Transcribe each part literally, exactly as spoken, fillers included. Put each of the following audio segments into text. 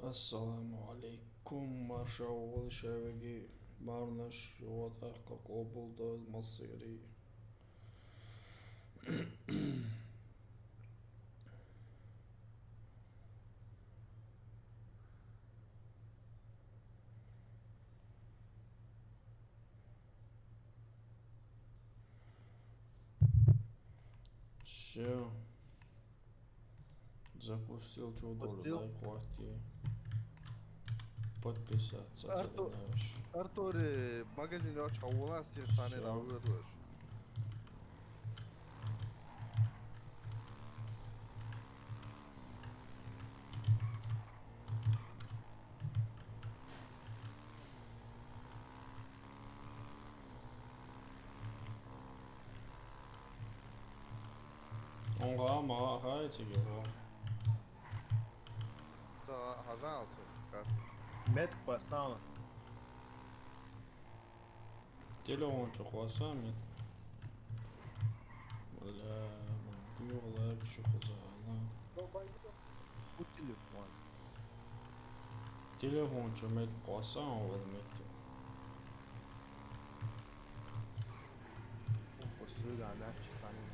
Ассаламу алейкум, марша вале шоайвиги, марнаш, ва тӀаккха къобалда массайри. Всё. Запустил, чё долю, запустил. Лайк, хватит. Подписаться, Арту-, Артур, э, магазин оч хавула сир сани. Всё. Давгы душ. Онга ма хай чиги го. За, хажа алцу. Кар. Мет паснала. Телефон чё хваса мет. Бля, бюр лайк чё хваса, ана. Бу телефон. Телефон чё мет хваса, он вот мет. Посуга, да, читание.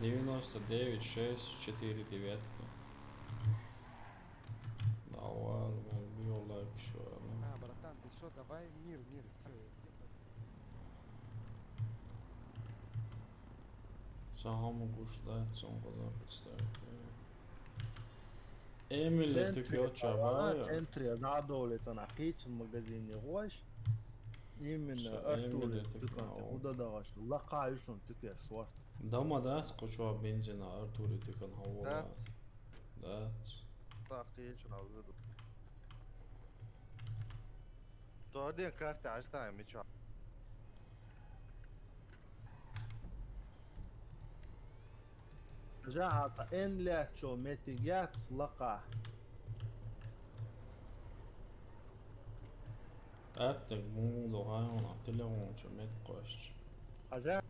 Девяносто девять шесть четыре девятки. Давай, бюр лайк чё, ана. А, братан, ты что, давай мир, мир, всё, я сделаю. Сагаму гуш да, цон года представить. Эмили, ты кё, чё, ана, чё, центре, на доле, цана, печь магазин не гуш. Именно Артур, Эмили, ты кё, куда дагаш, лака юшун, ты кё, шорт. Дама да, скочу бензина, Артур, ты кё, хавула. Дац. Дац. Так, я чё, на выйду. Тоден карта, аж там, и чё? Жаата эн лячо метигят лака. Аттек мунду гайона, телефон чё мет кош. Хажа.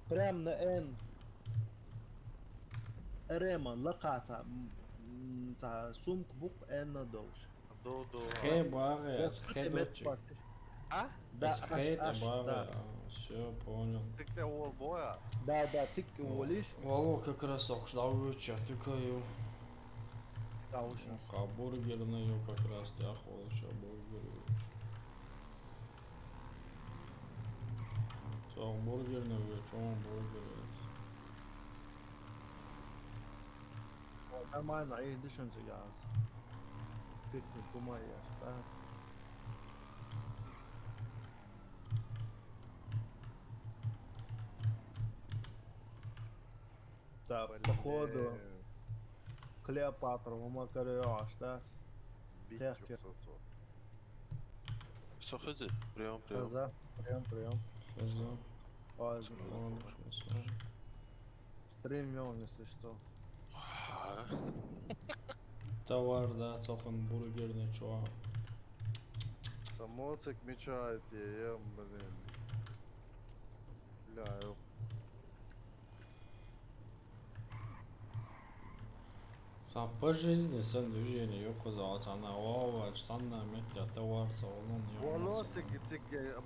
Прям на эн. Реман лаката, м, м, та сумк бук эн на долш. Ду, ду. Хэ багэ, эс хэ дочи. А? Да, эс хэ багэ. Всё, понял. Цикте уол боя. Да, да, цикте уолиш. Вало как раз охшдал выча, ты каю. Да, уж. Ха бургерную как раз ты ахвал, всё, бургер. Всё, бургерную выча, он бургер. Нормально, и дышим сейчас. Пикник у моей осталось. Так, блин. Походу, Клеопатра, у Макарёва осталось. Сбить. Тяжко. Всё, хз, приём, приём. Хз, приём, приём. Хз. Ой, ладно, всё. Стрим вёл, если что. Ага. Товар, да, цохан бургерный чё. Самоцик мечает, я, я, блин. Бля, ёп. Са по жизни сэн движение ёк хоза, цана ова, цана меття товар са олон ёк. Вало цик, цик, э, м,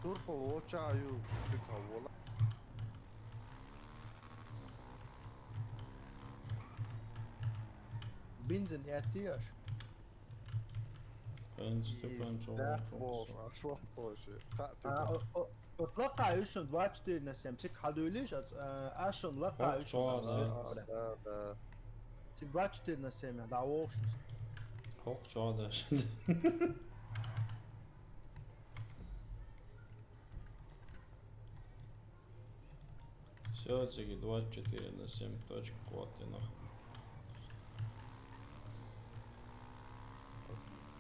турпал оча ю, цик, а, вала. Бензин я тияш. Эн степен чё. Да, боже, а что слушай? Ха, ты. А, о, о, вот лака ещё двадцать четыре на семь, цик хадуйлиш, а, а, ашон лака ещё. Да, да. Цик двадцать четыре на семь, да, охшнус. Хок чё да. Всё, цик двадцать четыре на семь точка квоты нахуй.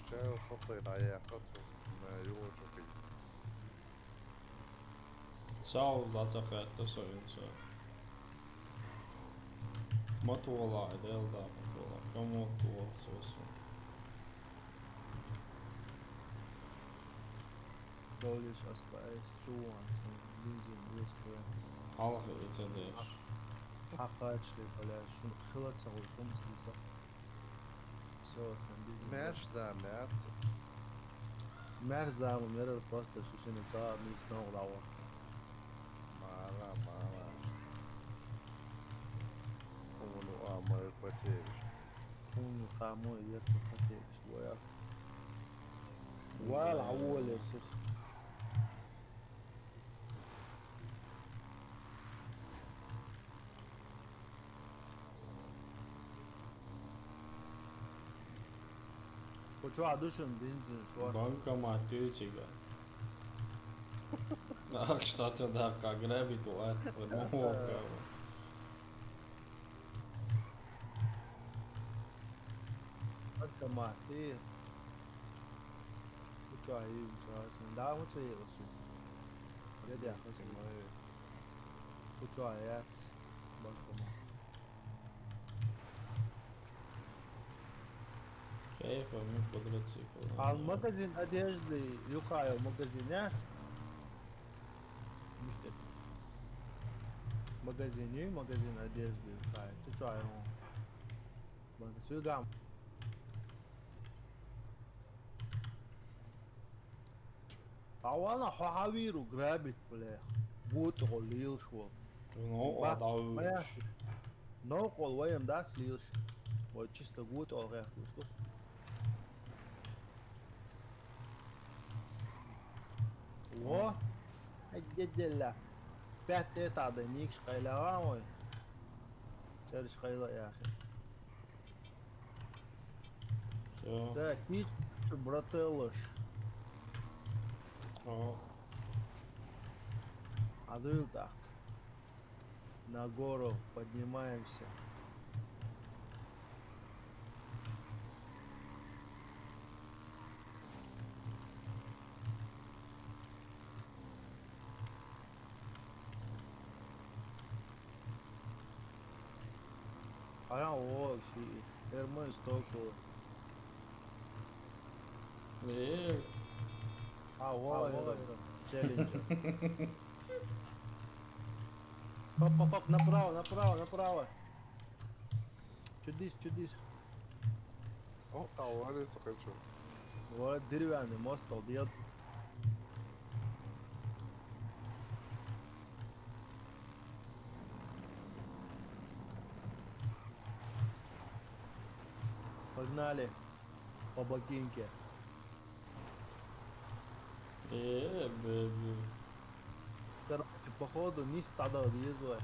Чё, хопай, да, я хопай, на его чё. Сау, да, цахай, это союз. Матуала, это да, матуала. Кому туа, сосу. Доллиш аспайс, чуван, бензин, веспе. Алхы эцедеш. Хьакхачли, бля, шун хила ца гъур, шун ца диса. Всё, сен бизнес. Мерш зам яц. Мерш зам, мерар просто шишини ца мис ногъ лава. Мара, мара. Уну амай патевиш. Уну амай епатевиш, боя. Вал, аволе сих. Кучу адушун бензин шуар. Банкомат тючига. Ах, что-то да, как грабит, вот, вот, ну, вот, как бы. Банкомат, и. Кучу аим, чувак, да, вот это вот. Я, я, кучу аят. Банкомат. Кайфа, мы квадроцикл. А магазин одежды, юхаю магазин, я? Миште. Магазин, ю, магазин одежды, юхаю. Ты чё, ю? Банка, сюда. Авана хавиру грабит, бля. Гутгъо лил шуо. Ну, ба-, адавуч. Мая. Ну, къол ваям дац лилш. Ой, чисто гутгъо гъяхуш ту. Во. Ай, дедела. Пять это да никш къайлагъан ой. Церш къайла яхи. Всё. Так, ич, брателло. О. Адуил так. На гору поднимаемся. Ая, о, си, эрмы стоку. Э. А, о, о, это, челленджер. Хоп, хоп, хоп, направо, направо, направо. Чудись, чудись. О, а, вон и сокачу. Вот деревянный мост, объёд. Погнали. По бокинке. Э, бе, бе. Короче, походу, не стадо везло.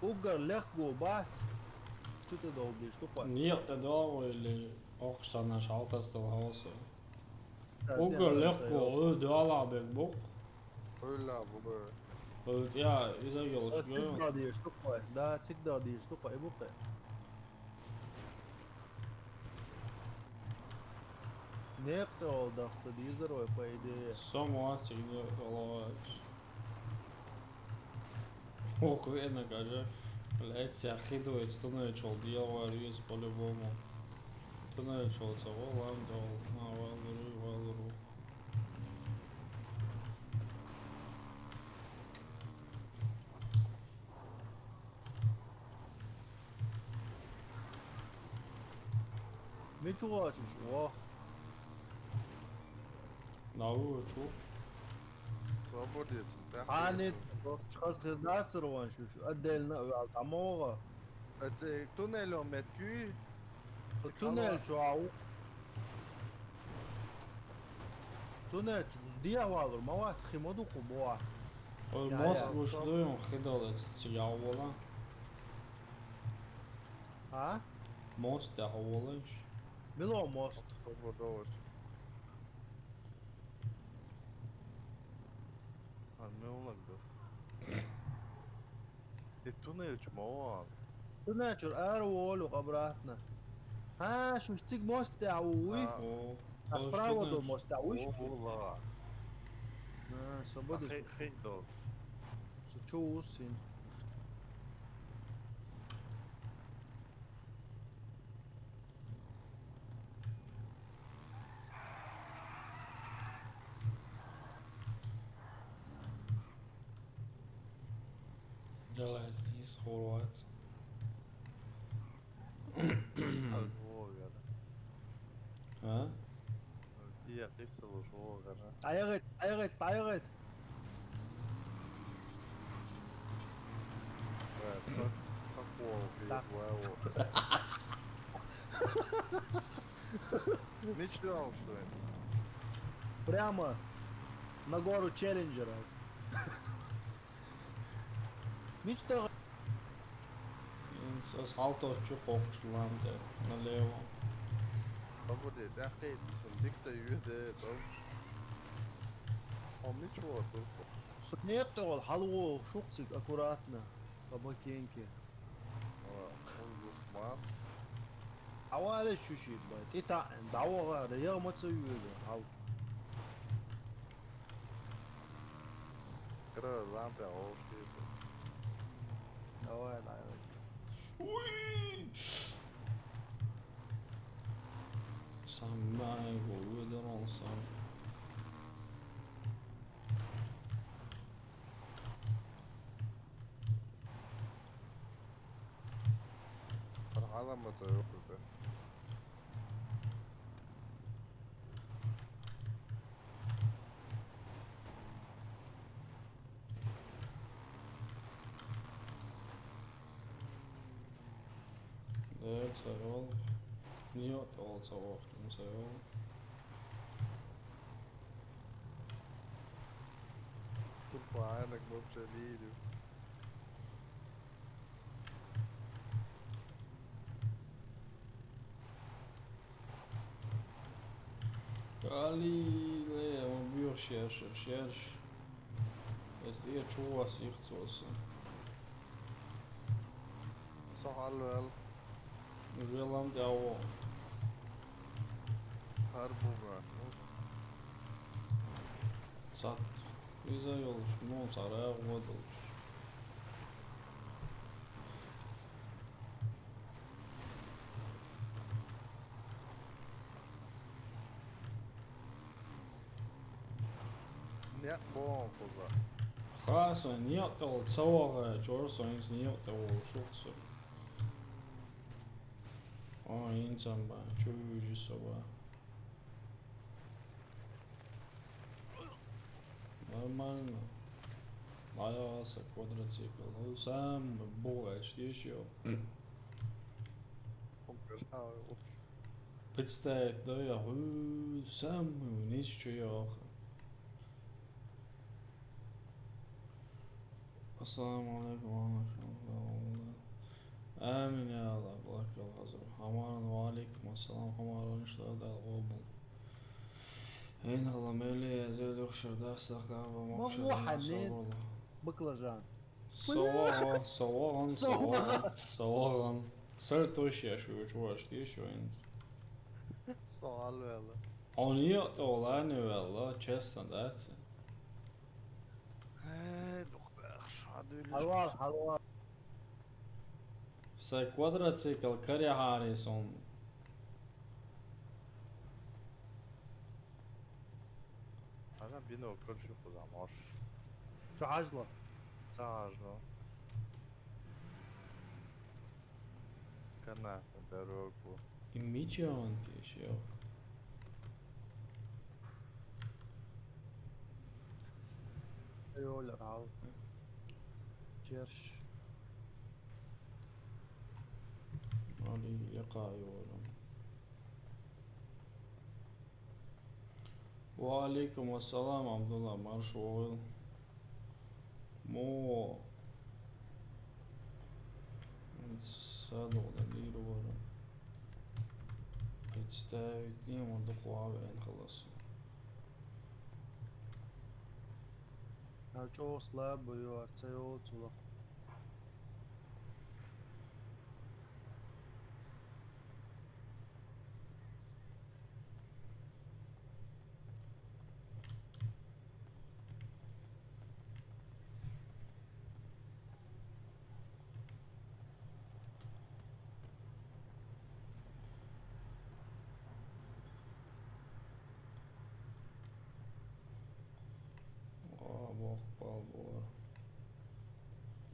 Угар легко бац. Что ты долбишь? Тупо. Нет, ты долго или Оксана шалтастал хаоса. Да, угар да, легко, да, ой, да, ала бек бок. Öyle abi bu. Ой, я, из-за ёлочки. Цик дадиш тупо. Да, цик дадиш тупо, и бухе. Неп ты ол дахты дизер ой, по идее. Самуа сигнал головач. Ох, вена, каже. Блять, я хидует, становится ол дьявол, по-любому. Становится ол, ца, ол, ам, да, ол, на, валуру, валуру. Митулачич, о. Нау, чу. Свободец. А, нет, чхаз гырдацыр вон шу, шу, отдельно, а, тамога. Это туннель он меткю. Туннель чуау. Туннель чу, дия валур, мават химоду кубуа. Ой, я, мост я, вуш дуюн хидолец, я вола. А? Мост я волаш. Мило мост. Свободоваш. А, мило нагдо. Э, туннель чу маван. Туннель чур, ар волюк обратно. А, шуштик мост я уй. А. О, а справа до моста уй. О, о, ла. А, свобода. Хей, хей, до. Чу усин. Железный из Хорватии. Аль вогара. А? Ия, къиса луш вогара. ДӀаяхӀийта, дӀаяхӀийта, дӀаяхӀийта. Э, са-, сакъол, Так. Вау. Мича дуьхьал шу вайна? Прямо на гору Челленджера. Мича тӀа? М, со хьалтош чу кхокхуш лам тӀе, налево. Погоди, тӀаккха цунна дика ца йоьде, со. Хьо мича вогӀу турку? Со некъ тӀе волу, хьалавогӀу шух цига аккуратно, по бокенке. А, хӀун гуш мах? Хьавале чу шиъ бай, тӀе таӀна, дӀавахара, яха ма ца йоьду, хьал. Кра лампа гӀовш кхетар. Давай, давай. Уй! Самай го, выдорвался. Паргала ма ца йоккхуьйту. Да, ца йолу. Нет, ол ца вохтун, ца йолу. Тупо айнак вообще вийрив. Али, ле, ма буьйху шерш, шерш. Эс тӀе чу вас йихцо аса. Со хьалвел. Велам тӀе а во. ХӀара буга. Сат иза йолуш, ну, сарай а во долуш. Некъ боху кхуза. Ха, со некъ тӀе волу ца вогӀу, чуьра со хӀинца некъ тӀе волуш ву со. О, хӀинца ам бан, чу вуьйжи со бан. Нормально. Моя аса квадроцикл. Ну, сам бугайш, ещё. Представить, да, я, у, самый вниз, что я, аха. Ассаламу алейкум ва рахматуллахи. Амин, я Аллах, баракалла хазар. Хамаран, ва алейкум ассалам, хамаран, иншаллах, къобул. Эн хала мели, я зел ухшар, да, саха, ва Ма мохшар, во хьанен, собрала. Баклажан. Совагъан, совагъан, совагъан, совагъан. Сар тойш я шу, чуваш, тиеш вайн. Суал вела. Он я то лани вела, честно, да, це. Э, духтар, шадули. Хавал, хавал. Са квадроцикл каряхьари сон. Ана бинокль шу кхуза мош. Чу хьажла? Ца хьажла. Кана дорогу. И мича он тиеш, йо. Йолар хьал. Черш. Али якъа йолам. Ва алейкум ассалам, Абдулла, марш вогӀийла. Мо. Садугъда лир вара. Представить, не ма дукъ ван халас. Ар чӀогӀа слабый ю, ар ца йолу цула. Ва, бохпал бора.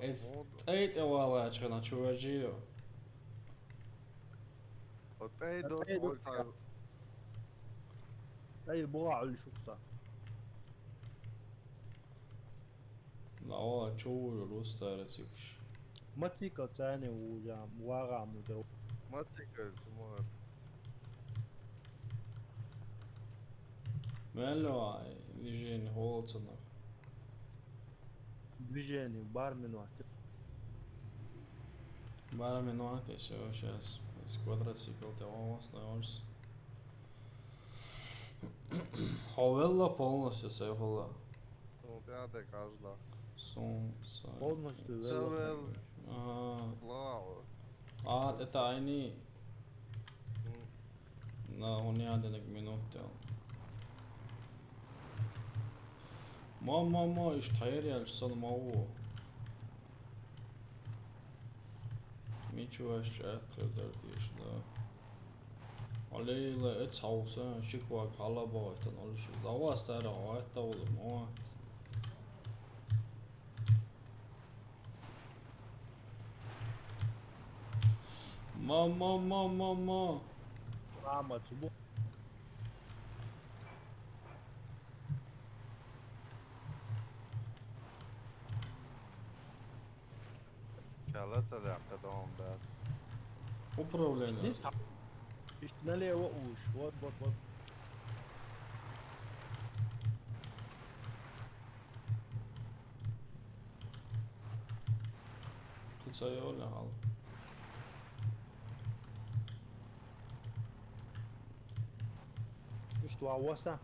Эс тӀай тӀе валача хана чу вежийо. О, тӀай до, тӀай до. Ой, ца-, тӀай бугӀа Ӏуьллуш ву са. Лава чу вуйла рустара цикаш. Ма цикал цӀане вужа, вагӀа мудра. Ма цикал цу мугӀар. Мелло ай, движение холодцанах. Движение, бар минуты. Бар минуты, всё, щас с квадроцикл тӀе вон остаёшь. Хьо велла полностью сай хӀула? Ну, тӀаьхьа де каждый. Сум, сай. Полностью велла. Ца вел. Ага. Лава. А, это они. М. На, он я денег минут тел. Ма, ма, ма, иш тхьаер яьлча санна ма ву. Мича ваьш чӀаьтхир дара тийша, да. Алейла, эц хьовса, шиквак хьалабагӀийтан олуш. Лавас тара гӀоттавулар, ма вац. Ма, ма, ма, ма, ма. Мама, цу бу- Чала ца даккха дом бат. Управление. Здесь, а, ишт налево уж. Вот, вот, вот. Кицайола хал. Ишт ва васа.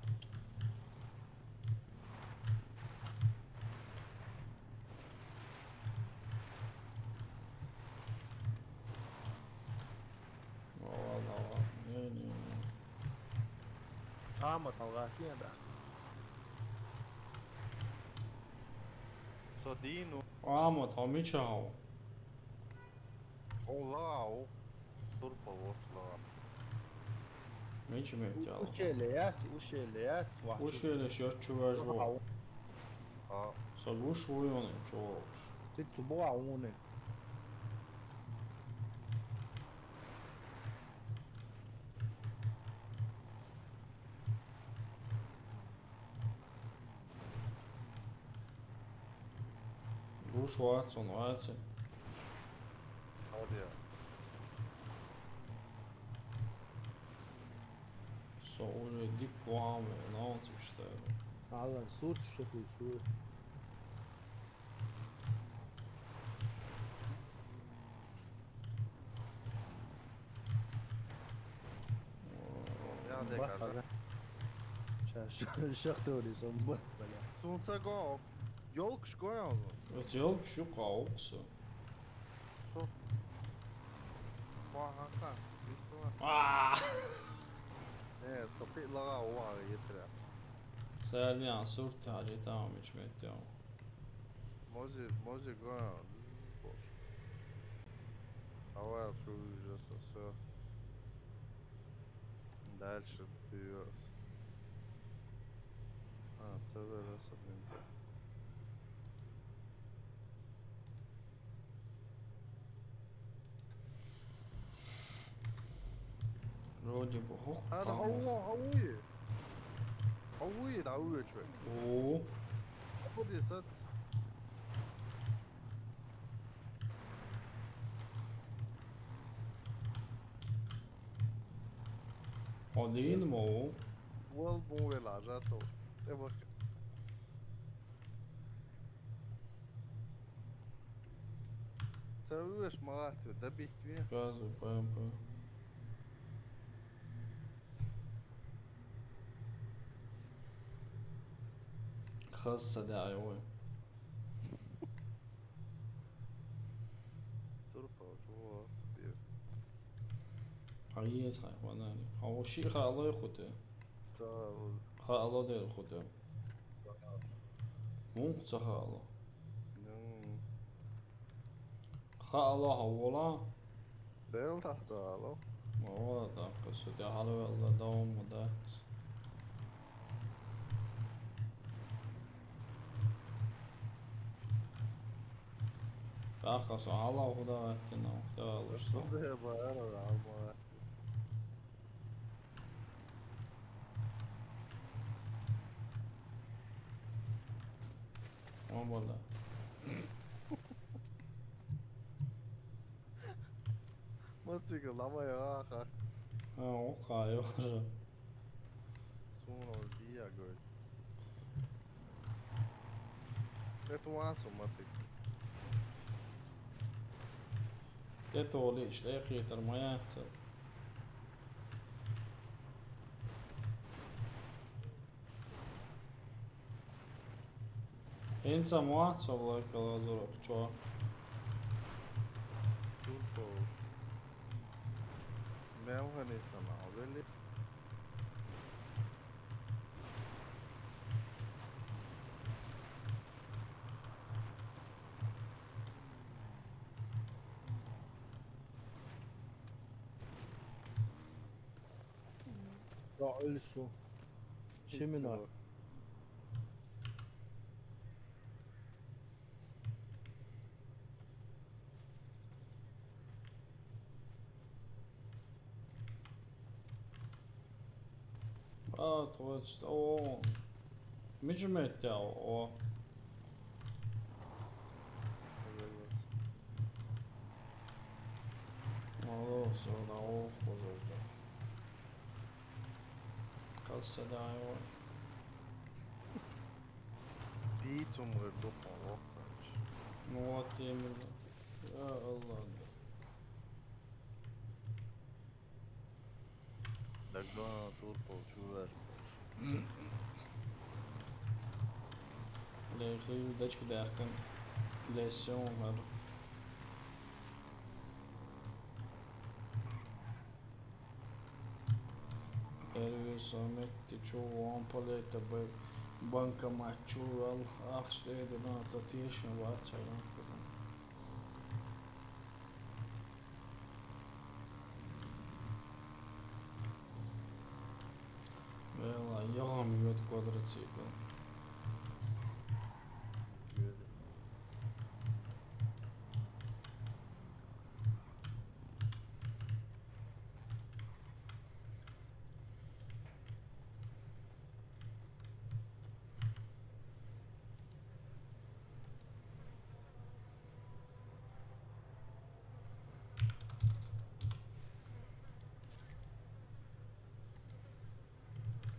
Ва, ва, ва, ва. Не, не, не. Ама талгатия, да. Со дину. Ама, там и чао. О, лау. Турпа вошла. Мичи меттял. Ущелье яц, ущелье яц, вахчу. Ущелье шо чуваш во. Лау. А. Со гуш вуйон чуваш. Ты цубо ауны. Гуш вац, он вац. Молодец. Со уже дик вами, но он типа что. Алан, суд что ты чуешь? Я не Бах, кажа. Ага. Ща, ща, ща, кто ли сам бах, бля. Солнце го. Ёлк шкоя. Вот ёлк шу каукса. Со. Ва, ха, ха. Вистуа. А! Э, топи лага ова, етре. Сэрни ан сурт, хажи тамам ичмет, тамам. Мози, мози го, зз, бош. Давай, отсюда уже всё. Дальше ты раз. А, целый раз один так. Вроде бы, ох, Ар там. Хаву, хавуи. Хавуи, да, уи чуй. О. Хаву десац. Один мол. Вол бу вела, жасо. Те бак. Ца уеш магат, добить ве. Газу, П М П. Хас садаай ой. Турпа, чуо, цапир. Хайес хай, ванани. Хау ши хало хутэ. Ца. Хало дэр хутэ. Ца. Мун ца хало. Ну. Хало хавола. Дэл та ца хало. О, да, касу дэ хало вэлла даум да. Ахас алав худа гаттина, да, лушта. Худа бара, алма. Обала. Мотоцикл, давай, аха. А, оха, ёжа. Сумра дия, говорит. Это у вас у мотоцикл. Это улич, да, хитр моя. Инца муаца влакала зураб чо. Турпо. Мелхани сана, вели. Рауль шу. Шимина. А, точно. О. Мичи метте, о. О, сона, о, хозарда. Касса да, о. Ди цумгэр духмал, ох, короче. Ну вот именно. Я Аллах. Дагона турпал чуваш. Лехи дачки дахкан. Лесён хар. Эрвис ометти чу вон полета б-, банкомат чу ал ахштеди на то тиешн вача. Вела, ягам йод квадроцикл.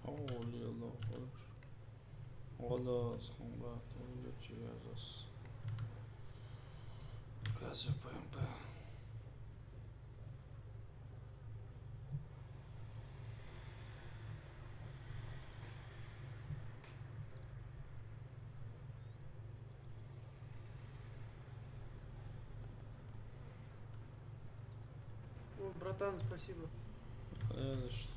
О, лила, хорош. Ола схунга, то лучше я зас. Касу П М П. О, братан, спасибо. Не за что.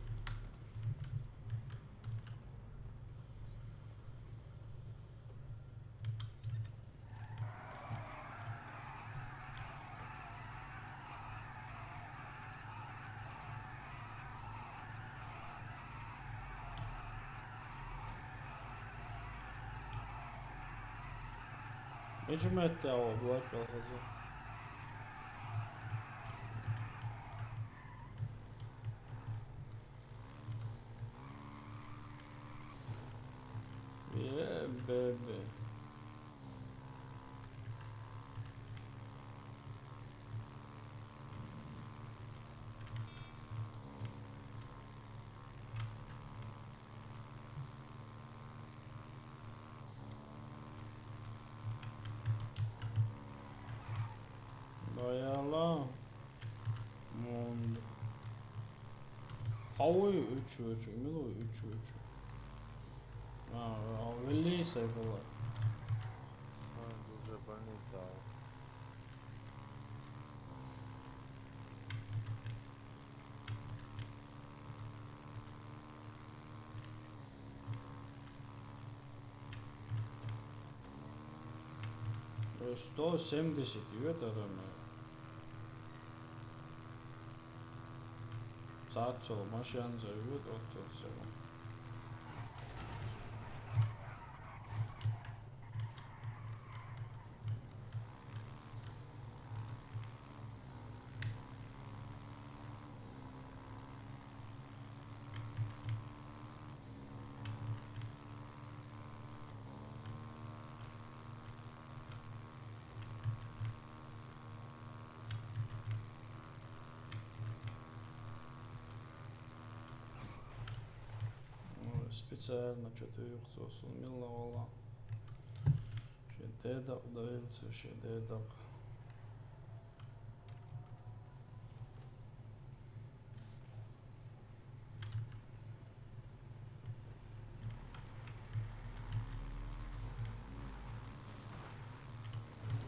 Эчи мэтти ава, блэк алхазу. Yeah, baby. Баяла. Монд. Хавы үч, үч, именно үч, үч. А, а, велли сайбала. А, уже больница. Э, сто семьдесят, ё, это самое. Саат сол машина зовёт, вот тут всё. Специально что-то юхцо суммилла вала. Шен дедак дайлца, шен дедак.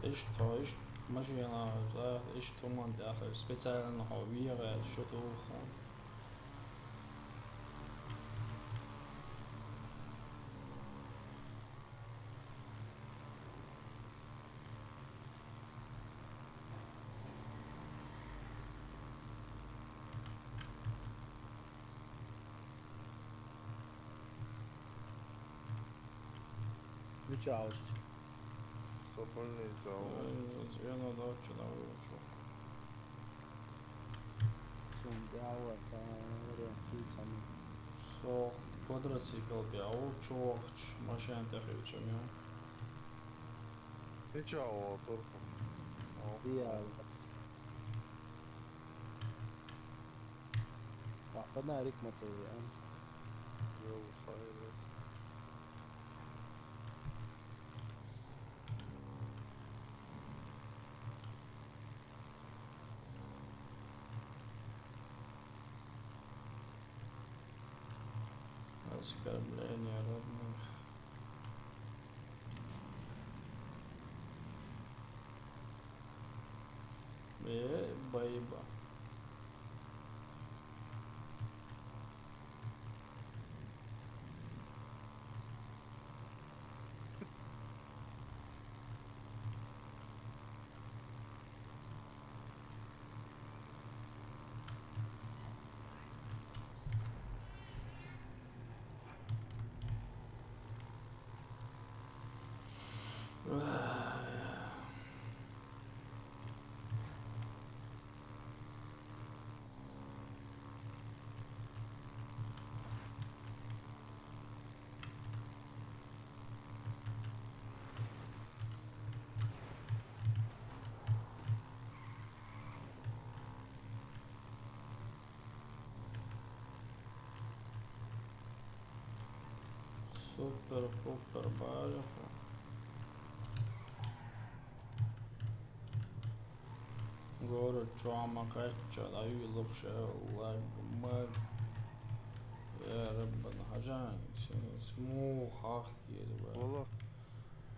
Иштта, иштта машина, за, иштта хӀуманна тӀехь, специально хьо вегӀа, шу тухун. Мича алш? Со больницала. Ай, зена дача на вылучу. Сум дява, та вариант, ту там. Со квадроцикл дява, чохч, машина тахича, я. Мича о, турку. О. Я. А, фонарик мотови, а? Йоу, сай, блядь. Оскорбление родных. Э, баиба. Супер-пупер, бариху. Город чуама кхаьчча, дӀаюлух ша, лаг, маг. Я Раббана, хьажан, син, смух хьахкийла ва. Вала.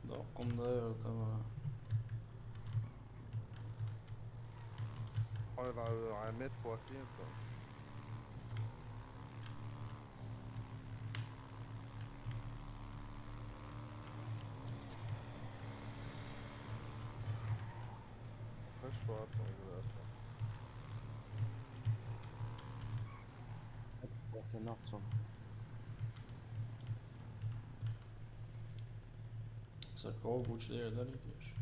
Доккхум дайра тамара. Ой, ва, ва, метку вакинца. Хорошо, отвал, да, отвал. Fucking awesome. Sa kau buču dēļ darīt tieši.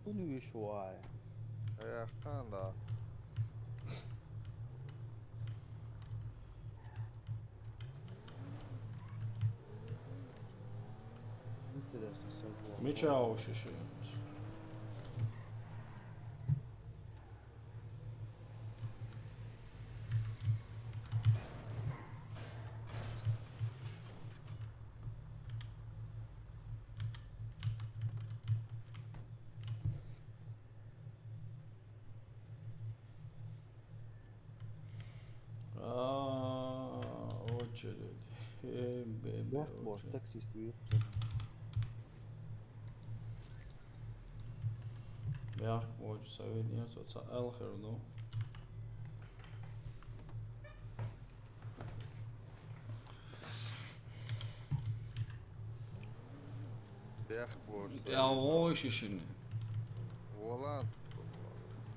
Хьунуьйш вай. Яхкан да. Интересно, сам. Мича уж ещё. А, очередь. Э, бе, бе, Бах, бах, очередь. Таксист уйртта. Бах, очередь, совет нет, вот са-, Элхер, ну. Бехк бош. Я вошишини. Волан.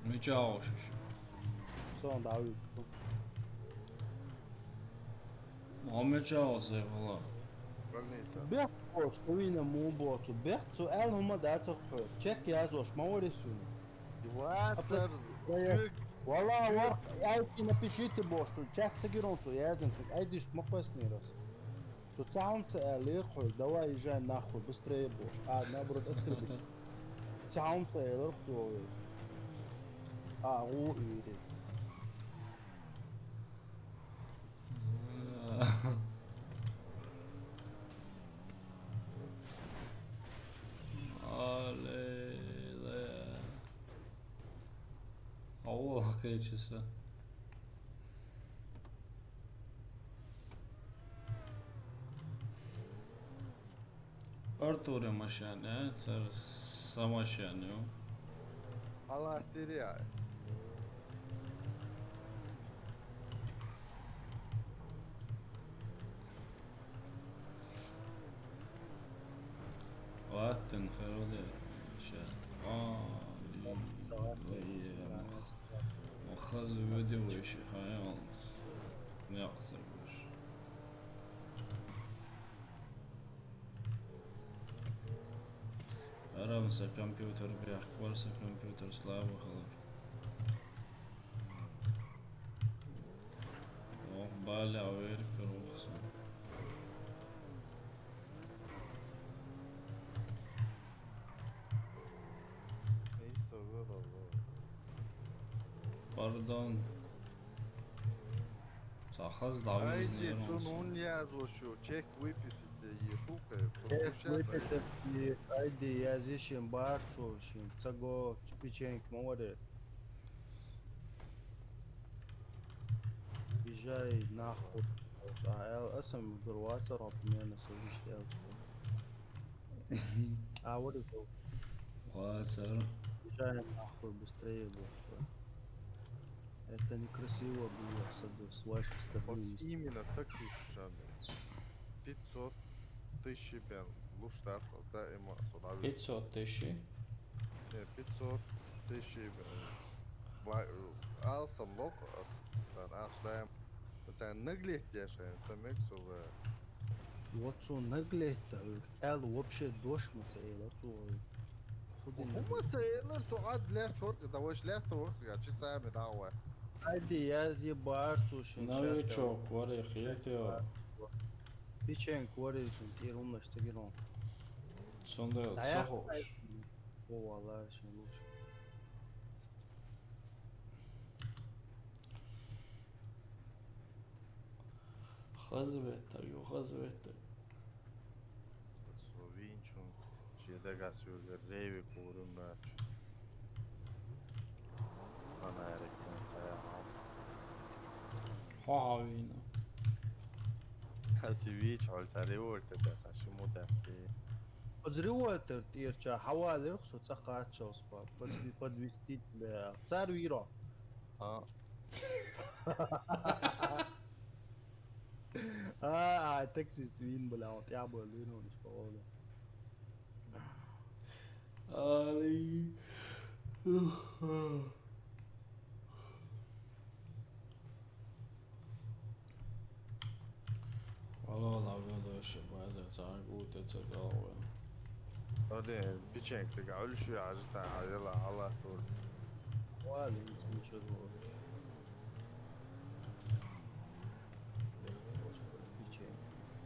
Мича вошиш. Сон давид. Мамича восе вола. Больница. Бехк бош, уйна му боцу. Бехк цу эл хума дацу хо. Чек язош, ма вори суни. Вацар. Вала, вар, айти напишите бош, цу чат сагирон цу язин цу. Айдиш ма пасни раз. Цу цаун ца эл лихо, давай езжай нахуй, быстрее бош. А, наоборот, оскорбить. Цаун ца эл лихо. А, у ири. Аллилуйя. Аллах кечиса. Артуре машине, сэр, са машине. Аллах тири ай. Ваттен хероле. Ща. А, Махаз видео ещё хаял. Не, сэр, больше. Арамса компьютер бяхкварса компьютер слабо халар. О, баля вер кругса. Эй, сова, баба. Пардон. Сахаз давиз. Айди, нервнс. Цун ун яз ошо, чек выписите, ешука. Чек выписите, айди, язишим, барцу шим, цаго, печеньк, моваре. Езжай нахуй. А эл асам гурвацар, примерно, савиш элчко. А вот это. Вацар. Езжай нахуй быстрее, бля. Это некрасиво было с, с вашей стороны. Вот именно такси шаны. Пятьсот тысяч бен. Луштар созда има сюда. Пятьсот тысяч? Не, пятьсот тысяч бен. Алсам лох, ас, сан ахшдаем. Сан наглеть яшайн, сан мексула. Вот сон наглеть да. Эл вообще дошма ца эйлар цу. Хума ца эйлар цу ад лях чорк, да вош лях да ворс, гачи сами да ва. Айди, яз е бар цу шин. Новичок, вари хетио. Печеньк, вари шин, тирун наш тагирон. Сонда сахош. О, вала, шин луч. Хазветта, ю хазветта. Словинчун, чедагас юргер реви курумач. Ана эректен сая хаус. Ха, вина. Таси вич, аль тари орте, да, саши модерти. Подзревает, ирча, хавалер, хсо цахачос, подвести, подвести, бля. Цар виро. А. А, а, таксист вин, бля, вот я был вин, он ещё. Али. Вала, вала, вала, ше база цагу те цагаве. Оде, печеньк сега, уль шу ажита, а вела, ала тур. Вали, ничего.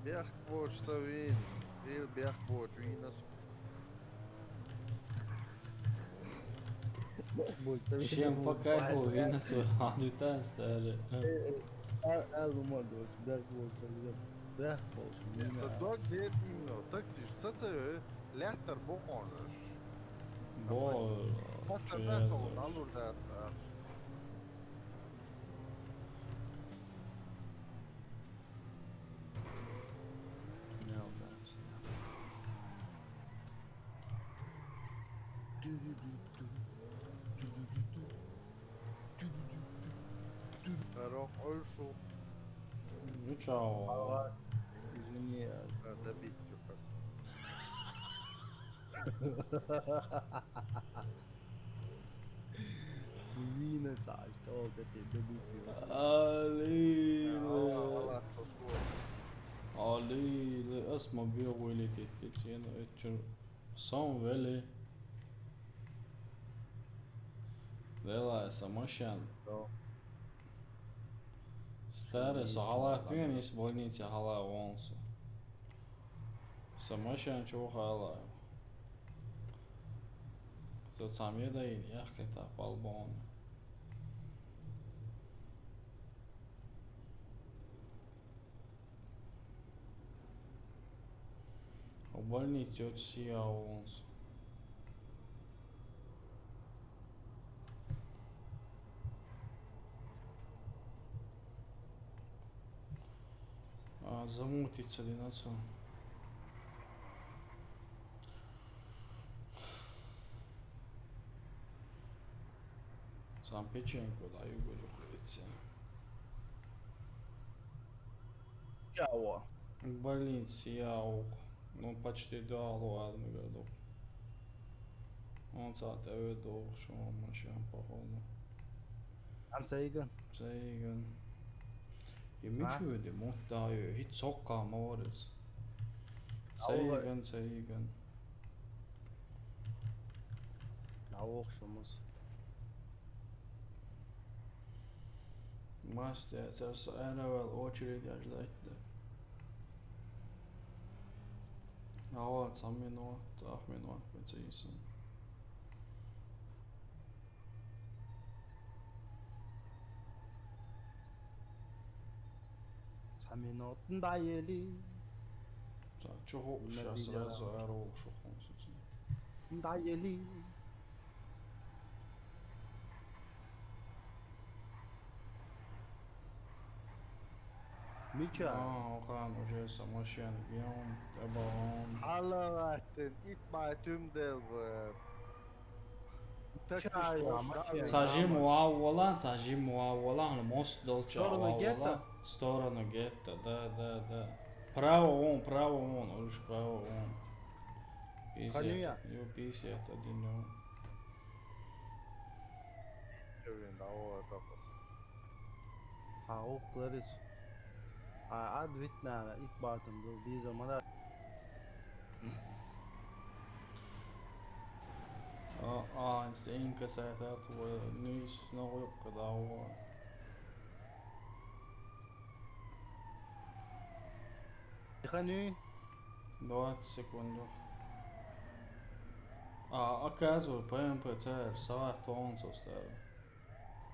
Бехк боч савин, ил бехк боч винас. Чем пока винас адутан саре. Ал умадо, бехк боч савин. Бехк боч. Са дог дед именно, такси, са са, лехтар бохонаш. Бо. Лехтар бехтар алур да са. Рок ольшу. Ну чао. Извини, а, добить, Люкас. Вийна цаӀ, то, катӀе дабути. Аллилуйя. Алла, Алла, то, что? Аллилуйя. Ас ма бегу или тетти цена, это чё? Сам вели. Вела са машан. Да. Старый, со хала туен из больницы хала вон со. Са машан чё хала. Кто там еда и яхи та балбон. Больница очень сиялась. А, замутиться ли на что? Сам печеньку даю, говорю, хлебцы. Чао. Больница я ух. Ну, почти до Алуадмы году. Он за ТВ долг, что он машина, походу. Ам цайган. Цайган. И мичу де мут даю, хит сокка морис. Алла. Цайган, цайган. Аух шумус. Мастер, царса аравал очередь ждать да. Ава, цам минут, ах минут, бецейсен. Цам минут, да ели. Так, чё сейчас сразу аравал шухун сутин. Да ели. Мича. А, охан уже са машин, бьём, табаон. Аллахтен, ит май тюмдел бы. Такси Чай, что а, машина. Сажим уа волан, сажим уа волан, мост долча Сторону уа гетто? Волан. Сторону гетто, да, да, да. Право вон, право вон, уж право вон. Ханюя? Ю пятьдесят один, ну. Блин, да, вот, это опасно. А, ух, Кларис. А, адвитна, ит бартын, ду, биза, мана. А, а, инстинка сайтар, твой нюйс, но, когда уа. Ханюй? Двадцать секунд. А, оказывай, П М П цель, сова тон составил.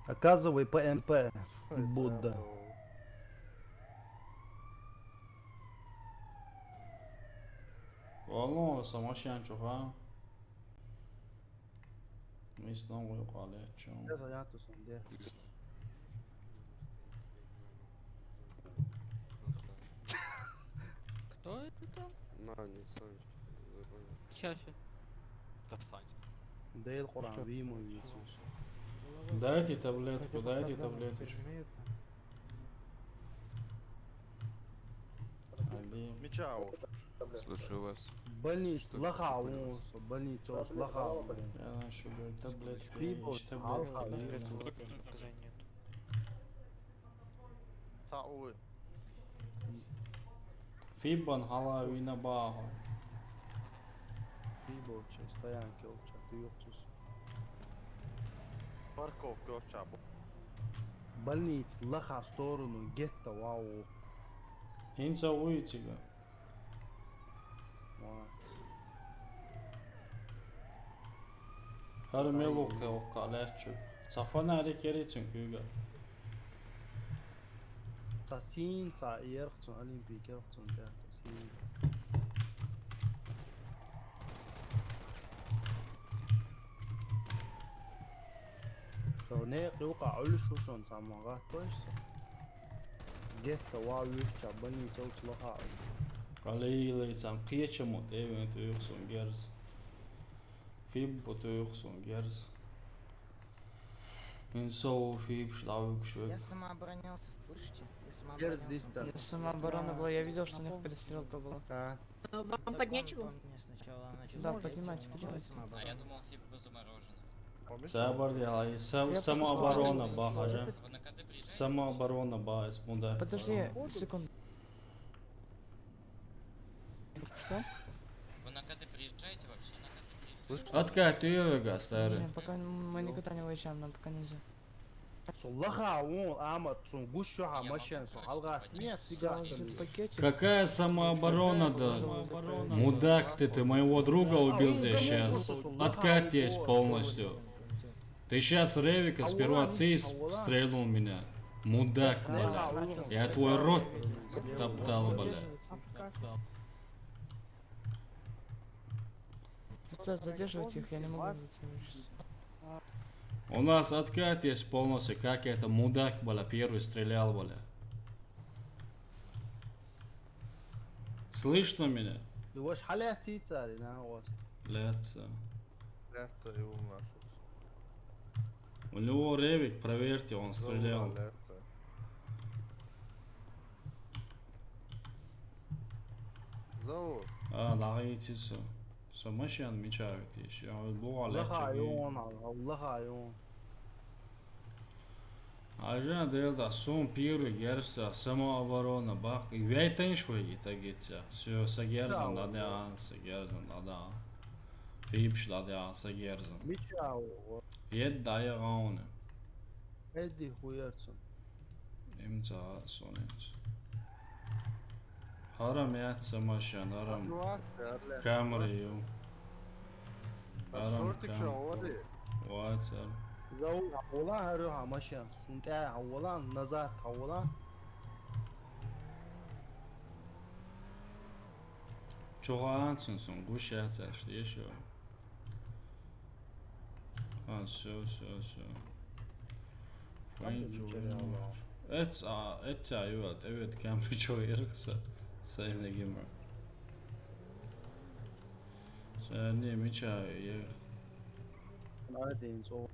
Оказывай, П М П. Будда. Валло, са машин чуха. Мис но уйкъалет чун. Я занятый сон, да. Кто это там? На, не Саныч. Чафе. Да, Сань. Дейл Къуран, ви мой вицус. Дайте таблетку, дайте таблеточку. Али. Мича уж. Слушаю вас. Больница, Что, лаха, что он, появилось? Больница, уж лаха, блин. Я на шугар таблетки, Фибо, ищ таблетки. алфа, Али. Наказания нет. Саулы. Фиббан хала вина баха. Фибо, че, стоянки, олча, ты ёптус. Парковка, оча. Больница, лаха, сторону, гетто, вау. Хинца уйцига. Ва. Хар мелук хелка лячук. Са фонарик ярицун куга. Са син, са ерхцун, Олимпик ерхцун, да, са син. То не, кука улиш ушон са магат, то есть. Гетто ва вича, больница, уч лаха. Алейлей сам кечамут эвен туйхсун герз. Фиббу туйхсун герз. Инсоу фиб шлавик швек. Я самооборонялся, слышите? Я Герз самооборонялся. дифтер. Самооборона была, я видел, что у них перестрелка была. А, Вам поднять чего? Да, поднимайте, поднимайте. А я думал, типа замороженный. Цабар яла, и сам, самооборона ба, хажа. Вы на КД приезжаете? Самооборона ба, из мудак. Подожди, секунду. Что? Вы на КД приезжаете вообще? На КД приезжаете? Откат ювега, старый. Не, пока мы никуда не выезжаем, нам пока нельзя. Со лаха он амат, сон гуш шо ха машин, сон алгат. Нет, Все, сига. уже пакетик. Какая самооборона, да? Мудак ты, ты моего друга убил здесь сейчас. Откат есть полностью. Ты сейчас, Ревика, сперва ты с- стрельнул в меня. Мудак, бля. Я твой рот топтал, бля. Офицер, задерживайте их, я не могу задерживаться. У нас откат есть полностью, как это мудак, бля, первый стрелял, бля. Слышно меня? Луаш халят цари на вас. Леца. Леца и умна шут. У него Ревик, проверьте, он стрелял. Леца. Зау. А, нагайци со. Со машин мечают ещё. Я вот бывал, Лаха я чё, он, Аллаха он. Ажан делда сум первый герса самооборона бах. И вейтен швеги тагица. Всё, сагерзан Да, ладян, сагерзан ладян. Фипш ладян, сагерзан. Мича о. Ед дая гауны. Эди хуярцун. Имца сонец. Харам яц самашан, харам. Камри ю. Харам Шортик кам- шо, оди. Вацар. Зау, ола харю хамашин. Сунтя, ола назад, ола. Чуган сон сон гушац аш ешо. А, всё, всё, всё. Thank you very much. Эц а, эц а юат, эвет камри чо ерхса. Save the gamer. Сэ не мича е. Надеемся, о.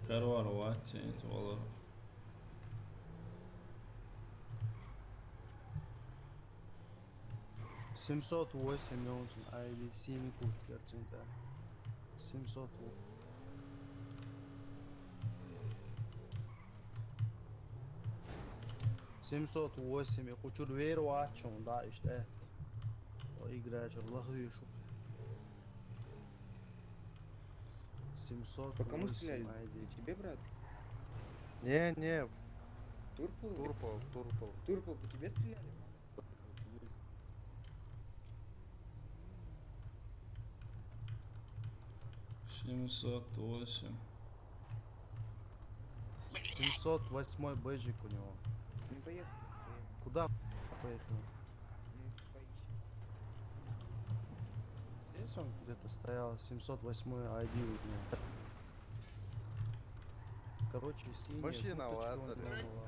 Карвар ватсен, валар. Семьсот восемь он, айди, синий куртка, картинка. Семьсот восемь. Семьсот восемь, я хочу дверь ватчон, да, иште. О, игра, чё, лохую шо. Семьсот. По кому восемь, стреляли? айди. По тебе, брат? Не, не, Турпал? Турпал, Турпал. Турпал, по тебе стреляли? Семьсот восемь. Семьсот восьмой бейджик у него. Ну, поехали, поехали. Куда поехал? Ну, поищем. Здесь он где-то стоял, семьсот восьмой айди у него. Короче, синяя Машина курточка у лазаря. него была.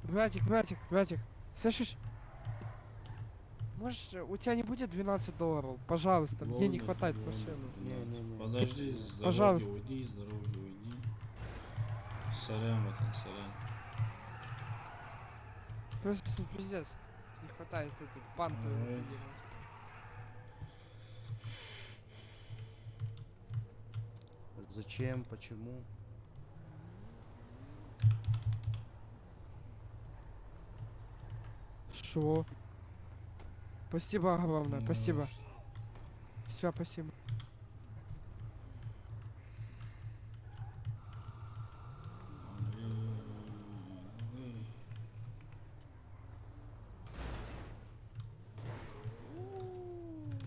Братик, братик, братик. Слышишь? Можешь, у тебя не будет двенадцать долларов? Пожалуйста, мне не хватает машину. Не, не, не. Подожди, с дороги Пожалуйста. Уйди, с дороги уйди. Сорян, братан, сорян. Просто пиздец. Не хватает эту панту. Ой. Зачем? Почему? Шо? Спасибо огромное, спасибо. Все, спасибо.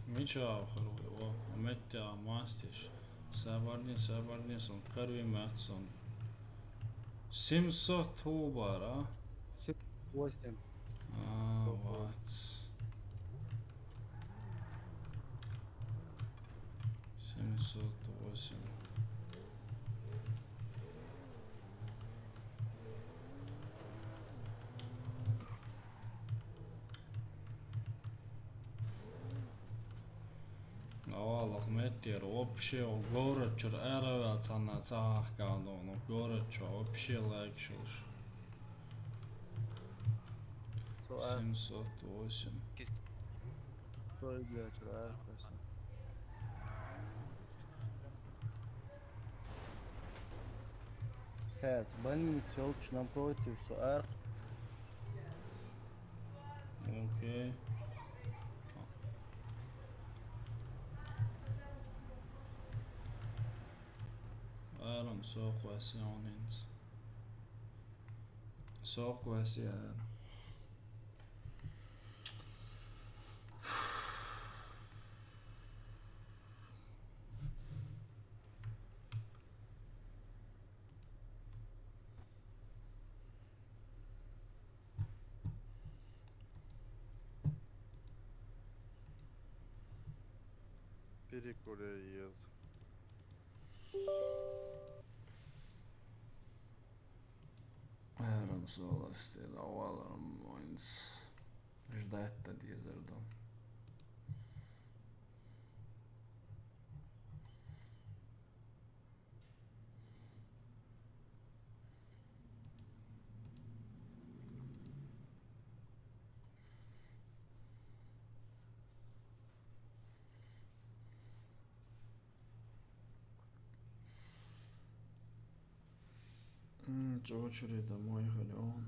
Мича хруй, о, метя мастиш. Сабарни, сабарни сон, карви мат сон. Семьсот тубара. Восемь. А, вот. Семьсот восемь. Авалах меттер вообще город чур аравал цана цаах кандон, город чур вообще лайк шуш. Семьсот восемь. Ой, блядь, аркаса. Блядь, больница, ёлки, напротив, всё, арк. Окей. Аарам сооху аси онинс. Сооху аси аарам. Перекуре ез. Аарам соолас тээ, даваларым онинс. Ждать-то дезердо. М, чё, очередь домой, ходён.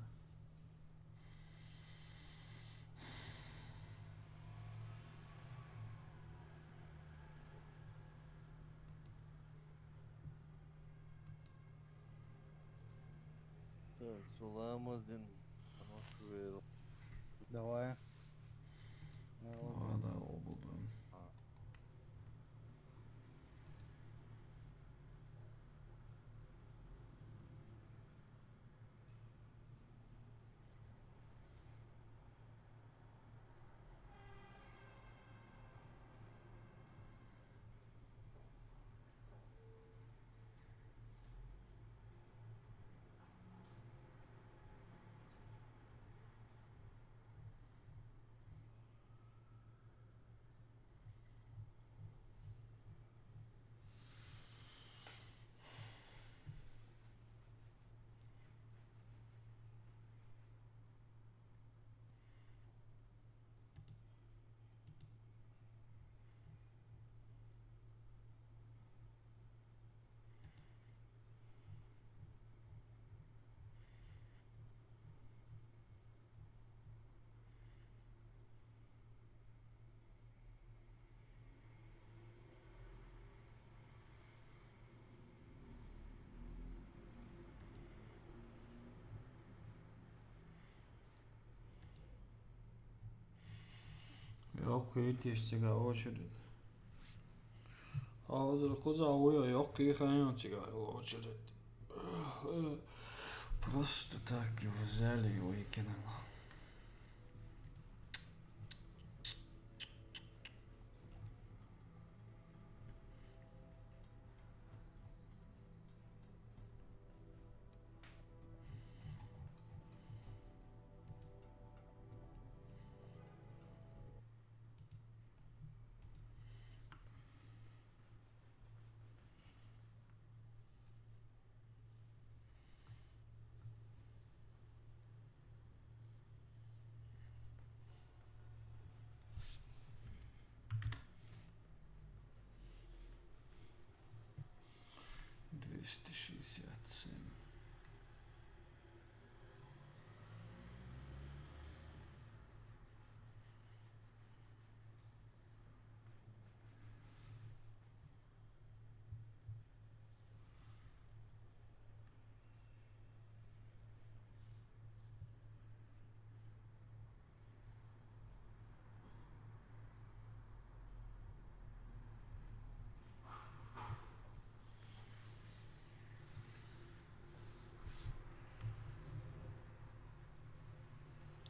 Так, суламаз дин. Давай. Давай, да, обулдун. А. Ёлки, итиш цига очередь. Азыр куза уйо, ёлки, хайон цига очередь. Просто так его взяли и выкинули. Двести шестьдесят семь.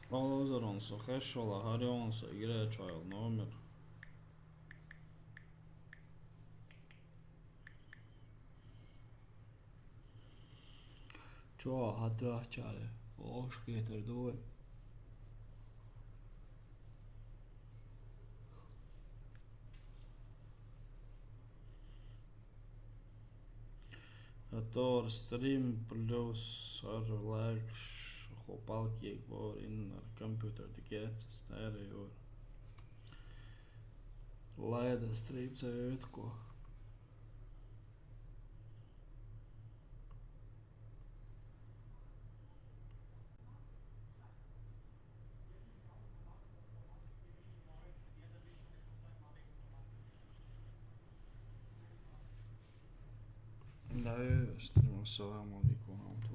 Ол озоронсо, хэшола, харионсо, играчайл номер. Чё, хатра чале? Ош кетер дуэ. Атор стрим плюс ар лайк, Gewoon balkje, ik word in een computer de get, stereo. Leider streep ze uit, ko. Nē, es tur mums savām likām.